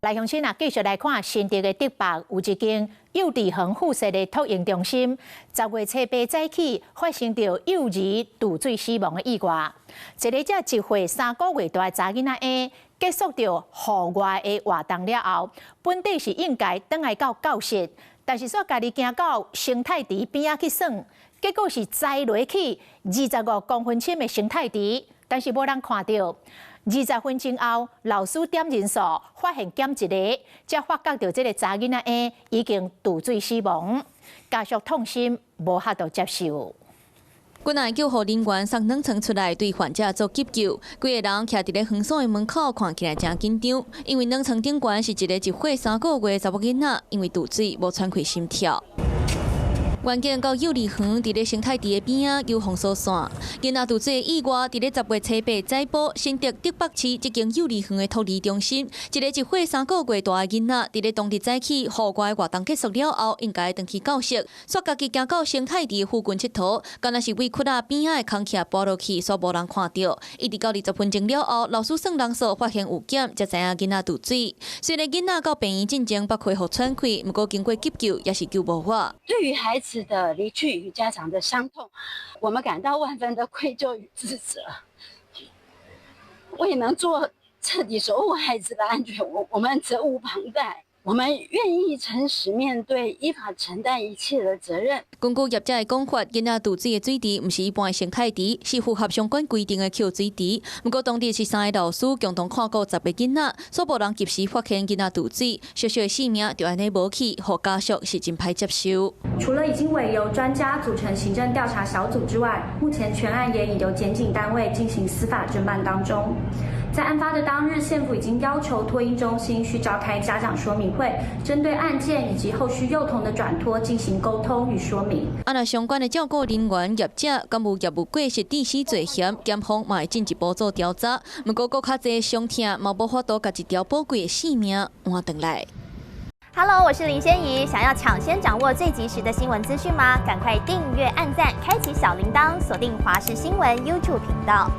來鄉親啊，繼續來看新竹的竹北有一間幼稚園附設的托嬰中心，10月初八早起發生著幼兒墜水死亡的意外。一个才1歲3個月大的查囡仔嬰結束著戶外的活動了後，本底是應該轉來到教室，但是煞家己行到生態池邊仔去耍，結果是栽落去25公分深的生態池，但是無人看著。20分鐘後，老師點人數發現減一个，才發覺著這个查囡仔嬰已經墜水死亡，家屬痛心，無法度接受。國內救護人員送兩床出來對患者做急救，幾個人徛佇咧園所的門口，看起來誠緊張，因為軟床頂懸是一個1歲3個月的查某囡仔，因為墜水無喘氣心跳。員警到幼兒園，佇咧生態池的邊仔救封鎖線。囡仔墜水的意外，佇咧10月初八早晡，新竹竹北市這間幼兒園的托兒中心，一個1歲3個月大的囡仔，佇咧當日早起戶外活動結束了後，應該轉去教室，煞家己行到生態池附近𨑨迌，敢若是對窟仔邊仔的空隙跋落去，煞無人看著。一直到20分鐘了後，老師算人數發現有減，才知影囡仔墜水。雖然囡仔到病院進前捌恢復喘氣，毋過經過急救也是救無活。對於孩子的離去與家長的傷痛，我們感到萬分的愧疚與自責。未能做徹底守護孩子的安全，我們責無旁貸。我們願意誠實面對，依法承擔一切的責任。根據業者的講法，囡仔墜水的水池毋是一般的生態池，是符合相關規定的抾水池。毋過當日是三個老師共同看顧10個囡仔，煞無人及時發現囡仔墜水，小小的性命就按呢無去，予家屬是真歹接受。除了已經委由專家組成行政調查小組之外，目前全案也已由檢警單位進行司法偵辦當中。在案發的當日，縣府已經要求托嬰中心需召開家長說明會，針對案件以及後續幼童的轉托進行溝通與說明。啊，若相關的照顧人員業者，敢有業務過失致死罪嫌，檢方嘛會進一步做調查。毋過，閣較濟傷痛，嘛無法度共一條寶貴的性命換轉來。 Hello，我是林仙怡，想要搶先掌握最及時的新聞資訊嗎？趕快訂閱、按讚、開啟小鈴鐺，鎖定華視新聞 YouTube 頻道。